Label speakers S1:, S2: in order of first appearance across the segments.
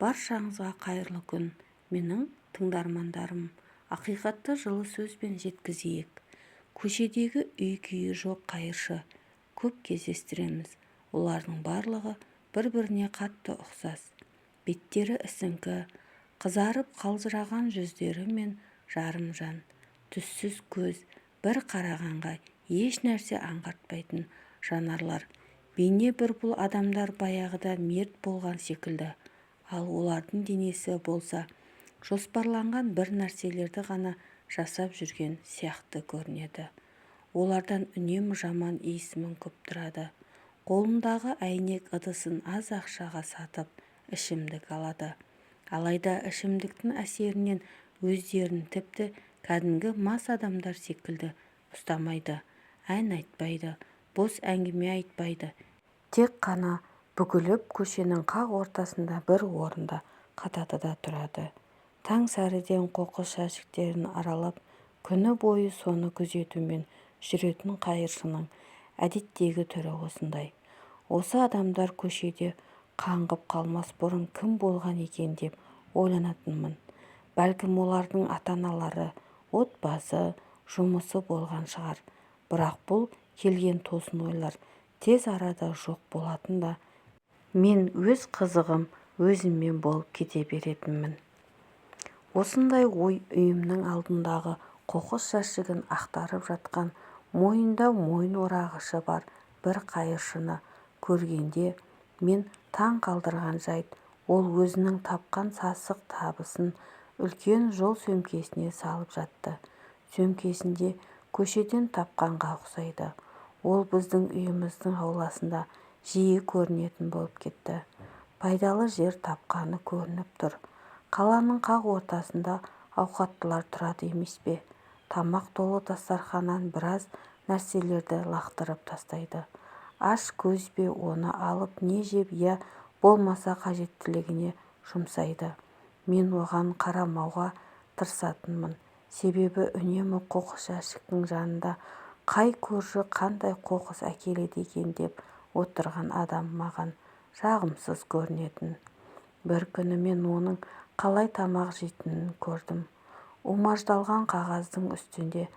S1: Баршаңызға қайырлы күн, менің тыңдармандарым! Ақиқатты жылы сөзбен жеткізейік. Көшедегі үй-күйі жоқ қайыршы көп кездестіреміз. Олардың барлығы бір-біріне қатты ұқсас. Беттері ісіңкі, қызарып қалжыраған жүздері мен жарымжан, түссіз көз, бір қарағанға еш нәрсе аңғартпайтын жанарлар. Бейне бір бұл адамдар баяғыда мерт болған секілді, ал олардың денесі болса жоспарланған бір нәрселерді ғана жасап жүрген сияқты көрінеді. Олардан үнемі жаман иіс мүңкіп тұрады. Қолындағы әйнек ыдысын аз ақшаға сатып, ішімдік алады. Алайда ішімдіктің әсерінен өздерін тіпті кәдімгі мас адамдар секілді ұстамайды, ән айтпайды, бос әңгіме айтпайды, тек қана бүгіліп көшенің қақ ортасында бір орында қатады да тұрады. Таң сәріден қоқыс жәшіктерін аралап, күні бойы соны күзетумен жүретін қайыршының әдеттегі түрі осындай. Осы адамдар көшеде қаңғып қалмас бұрын кім болған екен деп ойланатынмын. Бәлкім, олардың ата-аналары, отбасы, жұмысы болған шығар. Бірақ бұл келген тосын ойлар тез арада жоқ болатын да, мен өз қызығым өзіммен болып кете беретінмін. Осындай ой үйімнің алдындағы қоқыс жәшігін ақтарып жатқан, мойнында мойын орағышы бар бір қайыршыны көргенде мені таң қалдырған жайт, ол өзінің тапқан сасық табысын үлкен жол сөмкесіне салып жатты. Сөмкесін де көшеден тапқанға ұқсайды. Ол біздің үйіміздің ауласында жиі көрінетін болып кетті. Пайдалы жер тапқаны көрініп тұр. Қаланың қақ ортасында ауқаттылар тұрады емес пе? Тамақ толы дастарханнан біраз нәрселерді лақтырып тастайды. Аш көз бе, оны алып не жеп, я болмаса қажеттілігіне жұмсайды. Мен оған қарамауға тырысатынмын. Себебі үнемі қоқыс жәшіктің жанында қай көрші қандай қоқыс әкеледі екен деп отырған адам маған жағымсыз көрінетін. Бір күні мен оның қалай тамақ жейтінін көрдім. Умаждалған қағаздың үстінде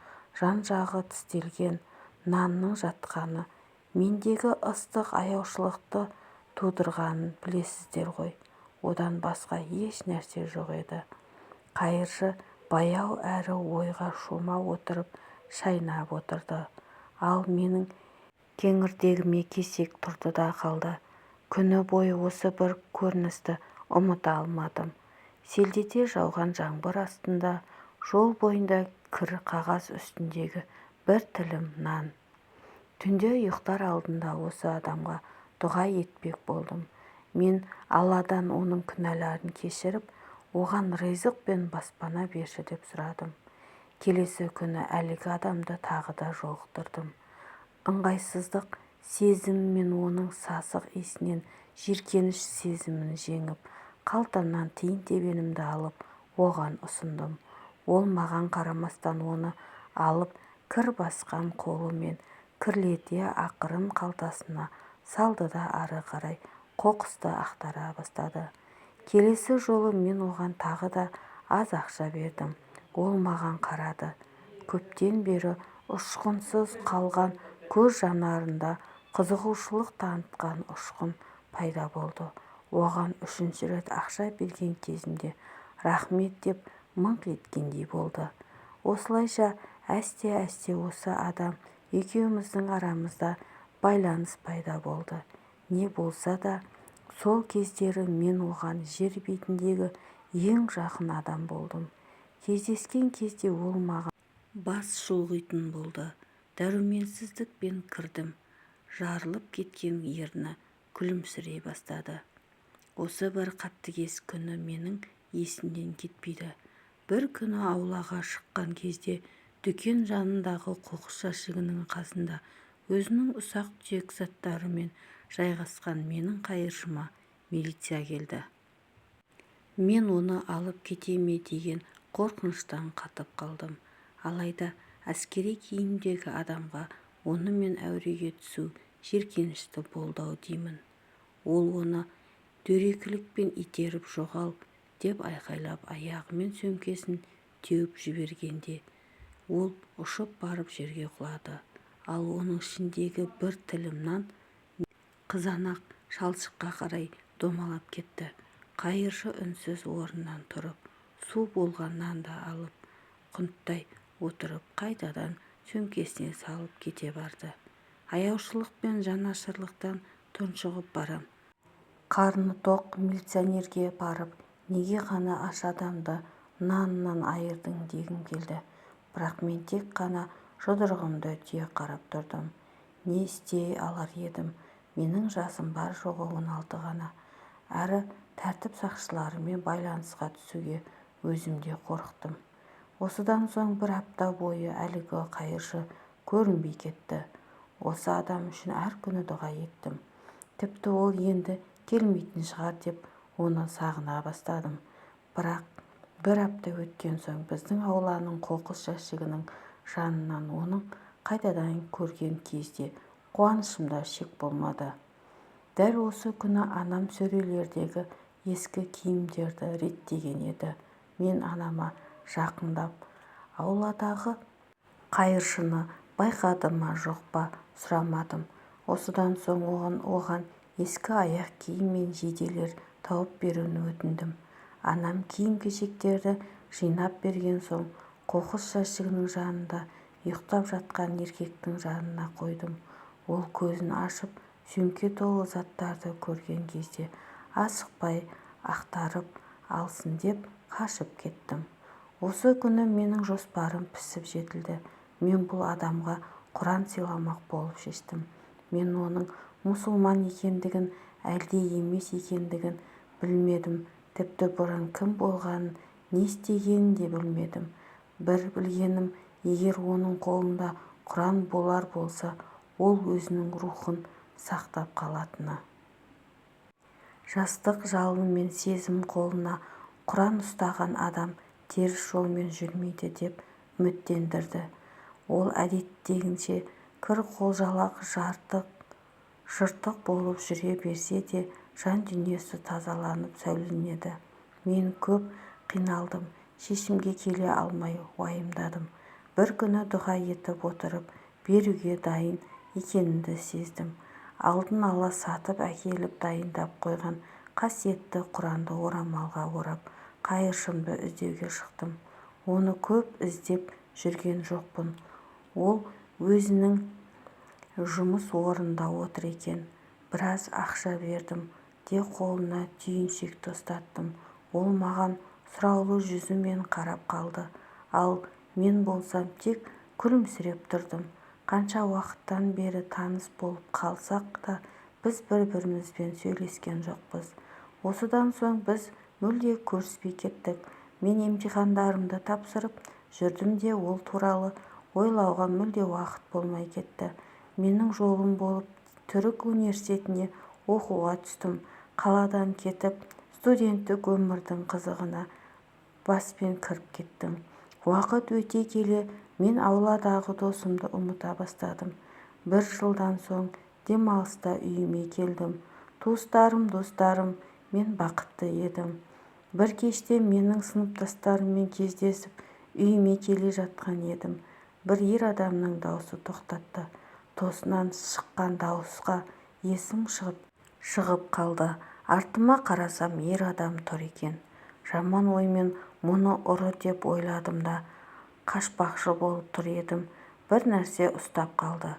S1: жан-жағы тістелген нанның жатқаны мендегі ыстық аяушылықты тудырғанын білесіздер ғой. Одан басқа еш нәрсе жоқ еді. Қайыршы баяу әрі ойға шома отырып шайнап отырды. Ал менің кеңірдегіме кесек тұрды да қалды. Күні бойы осы бір көріністі ұмыта алмадым. Селдете жауған жаңбыр астында, жол бойында кір қағаз үстіндегі бір тілім нан. Түнде ұйықтар алдында осы адамға дұға етпек болдым. Мен Алладан оның күнәларын кешіріп, оған ризық пен баспана берші деп сұрадым. Келесі күні әлгі адамды тағы да жолықтырдым. Ыңғайсыздық сезімі мен оның сасық иісінен жиіркеніш сезімін жеңіп, қалтамнан тиын-тебенімді алып, оған ұсындым. Ол маған қарамастан оны алып, кір басқан қолымен кірлете ақырын қалтасына салды да ары қарай қоқысты ақтара бастады. Келесі жолы мен оған тағы да аз ақша бердім. Ол маған қарады. Көптен бері ұшқынсыз қалған көз жанарында қызығушылық танытқан ұшқын пайда болды. Оған үшінші рет ақша берген кезімде рахмет деп мыңқ еткендей болды. Осылайша әсте-әсте осы адам екеуміздің арамызда байланыс пайда болды. Не болса да, сол кездері мен оған жер бетіндегі ең жақын адам болдым. Кездескен кезде ол маған бас шұлғитын болды. Дәруменсіздікпен кірдім. Жарылып кеткен ерні күлімсірей бастады. Осы бір қатыгез күні менің есімнен кетпейді. Бір күні аулаға шыққан кезде дүкен жанындағы қоқыс жәшігінің қасында өзінің ұсақ-түйек заттарымен жайғасқан менің қайыршыма милиция келді. Мен оны алып кете ме деген қорқыныштан қатып қалдым. Алайда әскери киімдегі адамға онымен әуреге түсу жиіркенішті болды-ау деймін. Ол оны Дөрекілікпен итеріп жоғал деп айқайлап аяғымен сөмкесін теуіп жібергенде ол ұшып барып жерге құлады, ал оның ішіндегі бір тілім нан мен қызанақ шалшыққа қарай домалап кетті. Қайыршы үнсіз орнынан тұрып, су болған нанды алып, құнттай отырып қайтадан сөмкесіне салып кете барды. Аяушылық пен жанашырлықтан тұншығып барам. Қарны тоқ милиционерге барып, неге ғана аш адамды нанынан айырдың дегім келді. Бірақ мен тек қана жұдырығымды түйе қарап тұрдым. Не істей алар едім, менің жасым бар-жоғы 16 ғана. Әрі тәртіп сақшыларымен байланысқа түсуге өзім де қорықтым. Осыдан соң бір апта бойы әлгі қайыршы көрінбей кетті. Осы адам үшін әр күні дұға еттім. Тіпті ол енді келмейтін шығар деп оны сағына бастадым. Бірақ бір апта өткен соң біздің ауланың қоқыс жәшігінің жанынан оны қайтадан көрген кезде қуанышымда шек болмады. Дәл осы күні анам сөрелердегі ескі киімдерді реттеген еді. Мен анама жақындап ауладағы қайыршыны байқады ма, жоқ па сұрамадым. Осыдан соң оған ескі аяқ киім мен жейделер тауып беруін өтіндім. Анам киім-кешектерді жинап берген соң қоқыс жәшігінің жанында ұйықтап жатқан еркектің жанына қойдым. Ол көзін ашып, сөмке толы заттарды көрген кезде асықпай ақтарып алсын деп қашып кеттім. Осы күні менің жоспарым пісіп жетілді. Мен бұл адамға Құран сыйламақ болып шештім. Мен оның мұсылман екендігін, әлде емес екендігін білмедім, тіпті бұрын кім болғанын, не істегенін де білмедім. Бір білгенім, егер оның қолында Құран болар болса, ол өзінің рухын сақтап қалатыны. Жастық жалын мен сезім қолына Құран ұстаған адам теріс жолмен жүрмейді деп үміттендірді. Ол әдеттегінше кір-қожалақ, жыртық болып жүре берсе де жан-дүниесі тазаланып сәулеленеді. Мен көп қиналдым, шешімге келе алмай уайымдадым. Бір күні дұға етіп отырып, беруге дайын екенімді сездім. Алдын ала сатып әкеліп дайындап қойған қасиетті Құранды орамалға орап, қайыршымды іздеуге шықтым. Оны көп іздеп жүрген жоқпын, ол өзінің жұмыс орнында отыр екен. Біраз ақша бердім де қолына түйіншекті ұстаттым. Ол маған сұраулы жүзімен қарап қалды. Ал мен болсам тек күлімсіреп тұрдым. Қанша уақыттан бері таныс болып қалсақ та біз бір-бірімізбен сөйлескен жоқпыз. Осыдан соң біз мүлде көріспей кеттік. Мен емтихандарымды тапсырып жүрдім де ол туралы ойлауға мүлде уақыт болмай кетті. Менің жолым болып түрік университетіне оқуға түстім. Қаладан кетіп, студенттік өмірдің қызығына баспен кіріп кеттім. Уақыт өте келе мен ауладағы досымды ұмыта бастадым. Бір жылдан соң демалыста үйіме келдім. Туыстарым, достарым мен бақытты едім. Бір кеште менің сыныптастарыммен кездесіп, үйіме келе жатқан едім. Бір ер адамның даусы тоқтатты. Тосыннан шыққан дауысқа есім шығып қалды. Артыма қарасам ер адам тұр екен. Жаман оймен мұны ұры деп ойладым да қашпақшы болып тұр едім, бір нәрсе ұстап қалды.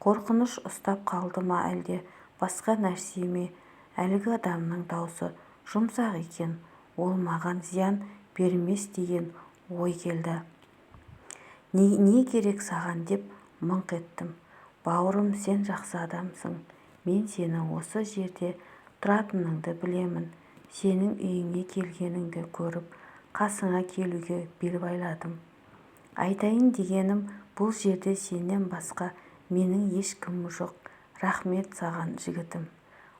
S1: Қорқыныш ұстап қалды ма әлде басқа нәрсе ме, әлгі адамның даусы жұмсақ екен, ол маған зиян бермес деген ой келді. Не керек саған деп мыңқ еттім. Бауырым, сен жақсы адамсың. Мен сенің осы жерде тұратыныңды білемін. Сенің үйіңе келгеніңді көріп, қасыңа келуге бел байладым. Айтайын дегенім, бұл жерде сенен басқа менің ешкімім жоқ. Рахмет саған, жігітім.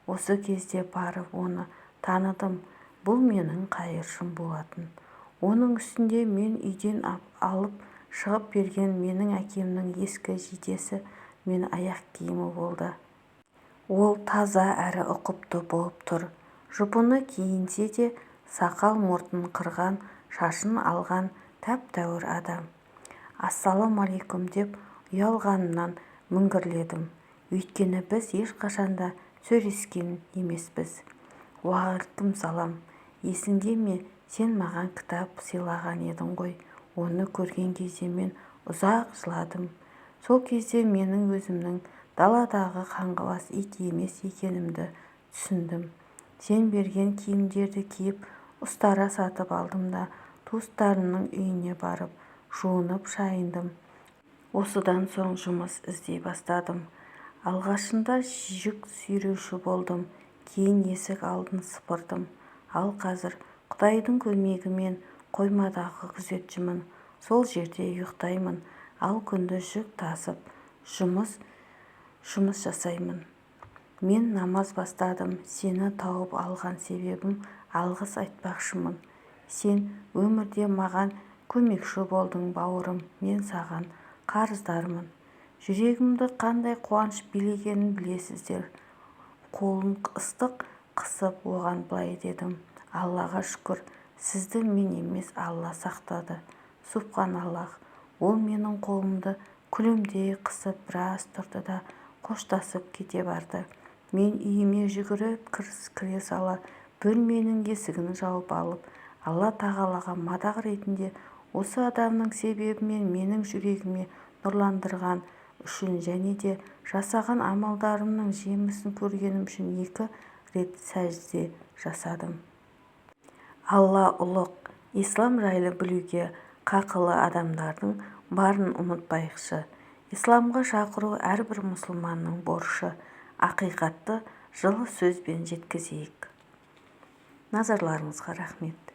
S1: Осы кезде барып оны таныдым. Бұл менің қайыршым болатын. Оның үстінде мен үйден алып шығып берген менің әкемнің ескі жейдесі мен аяқ киімі болды. Ол таза әрі ұқыпты болып тұр. Жұпыны киінсе де, сақал-мұртын қырған, шашын алған тәп-тәуір адам. «Ассалаумалейкум», – деп ұялғанымнан міңгірледім. Өйткені біз ешқашан да сөйлескен емеспіз. «Уағалайкумсалам. Есіңде ме, сен маған кітап сыйлаған едің ғой? Оны көрген кезде мен ұзақ жыладым. Сол кезде менің өзімнің даладағы қаңғыбас ит емес екенімді түсіндім. Сен берген киімдерді киіп, ұстара сатып алдым да, туыстарымның үйіне барып, жуынып-шайындым. Осыдан соң жұмыс іздей бастадым. Алғашында жүк сүйреуші болдым, кейін есік алдын сыпырдым. Ал қазір Құдайдың көмегімен қоймадағы күзетшімін. Сол жерде ұйықтаймын, ал күндіз жүк тасып, жұмыс жасаймын. Мен намаз бастадым. Сені тауып алған себебім алғыс айтпақшымын. Сен өмірде маған көмекші болдың, бауырым, мен саған қарыздармын». Жүрегімді қандай қуаныш билегенін білесіздер. Қолын ыстық қысып, оған былай дедім: «Аллаға шүкір, сізді мен емес, Алла сақтады. Субханаллах». Ол менің қолымды күлімдей қысып біраз тұрды да, қоштасып кете барды. Мен үйіме жүгіріп кіре сала бөлменің есігін жауып алып, Алла Тағалаға мадақ ретінде осы адамның себебімен менің жүрегіме нұрландырған үшін және де жасаған амалдарымның жемісін көргенім үшін екі рет сәжде жасадым. Алла ұлық, ислам жайлы білуге қақылы адамдардың барын ұмытпайықшы. Исламға шақыру әрбір мұсылманның борышы. Ақиқатты жылы сөзбен жеткізейік. Назарларыңызға рахмет.